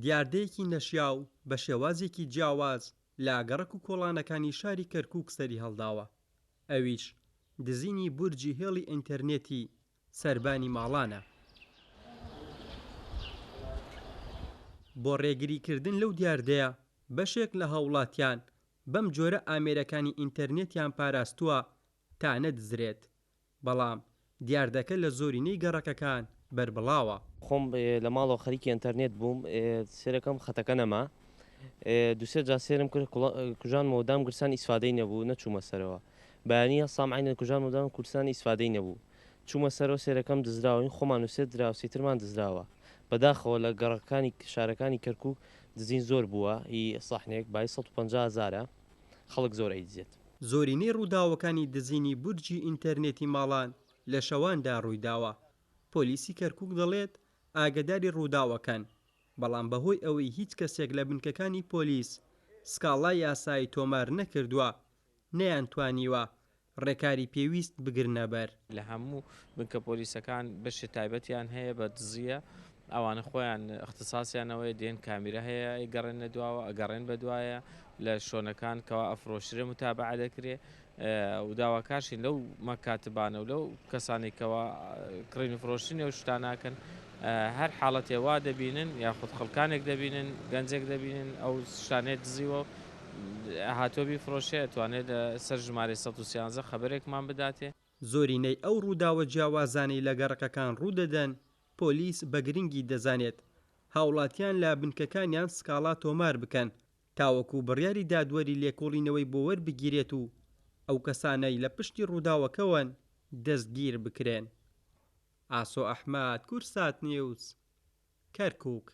دیاردەیەکی نەشیاو بە شێوازێکی جیاواز لە گەڕەک و کۆڵانەکانی شاری کەرکووک سەریهەڵداوە، ئەویش دزینی بورجی هێڵی ئینتەرنێتی سەربانی ماڵانە. بۆ ڕێگریکردن لەو دیاردەیە، بەشێک لە هاوڵاتیان بەم جۆرە ئامێرەکانی ئینتەرنێتیان پاراستووە تا نەدزرێت، بەڵام دیاردەکە لە زۆرینەی گەڕەکەکان بەربڵاوە. خۆم لە ماڵەوە خەریکی ئەنتەرنێت بووم سێرەکەم خەتەکە نەما دوسێ جار سێرم کرد کوژانمەوە دام گرسان ئیسفادەی نەبوو نەچوومە سەرەوە بەیانی هەستام عەینەن کوژانمەوە دام کوردستان ئیسفادەی نەبوو چوومە سەرەوە سێرەکەم دزراوە هین خۆمان و سێ دراوسێی ترمان دزراوە بەداخەوە لە گەڕەکانی شارەکانی کەرکوک دزین زۆر بووە هی سەحنێک بای 150 هەزارە خەڵک زۆر ئەیدزێت. زۆرینەی ڕووداوەکانی دزینی بورجی ئینتەرنێتی ماڵان لە شەواندا ڕوویداوە، پۆلیسی کەرکوک دەڵێت ئاگەداری ڕووداوەکەن، بەڵام بەهۆی ئەوەی هیچ کەسێک لە بنکەکانی پۆلیس سکاڵای یاسایی تۆمار نەکردووە، نەیانتوانیوە ڕێکاری پێویست بگرنەبەر. لە هەموو بنکە پۆلیسەکان بەشی تایبەتیان هەیە بە دزییە، ئەوانە خۆیان ئیختیساسیان ئەوەیە دێن کامیرا هەیە ئەیگەڕێننە دواوە ئەگەڕێن بە دوایە لە شۆنەکان کەوا ئەفرۆشرێ متابەعە دەکرێ و داواکارشین لەو مەکاتبانە و لەو کەسانەی کەوا کڕین و فرۆشتنی ئەو شتانە ئەکەن هەر حاڵەتێ وا دەبینن یاخود خەڵکانێک دەبینن گەنجێک دەبینن ئەو شتانەی دزیوە هاتووە بیفرۆشێ ئەتوانێت لە سەر ژمارەی 113 خەبەرێکمان بداتێ. زۆرینەی ئەو ڕووداوە جیاوازانەی لە گەڕەکەکان ڕوودەدەن، پۆلیس بە گرنگی دەزانێت هاوڵاتیان لە بنکەکانیان سکاڵا تۆمار بکەن تاوەکو بڕیاری دادوەری لێکۆڵینەوەی بۆ وەربگیرێت و ئەو کەسانەی لە پشتی ڕووداوەکەوەن دەستگیر بکرێن. ئاسۆ ئەحمەد، کوردسات نیوز، کەرکوک.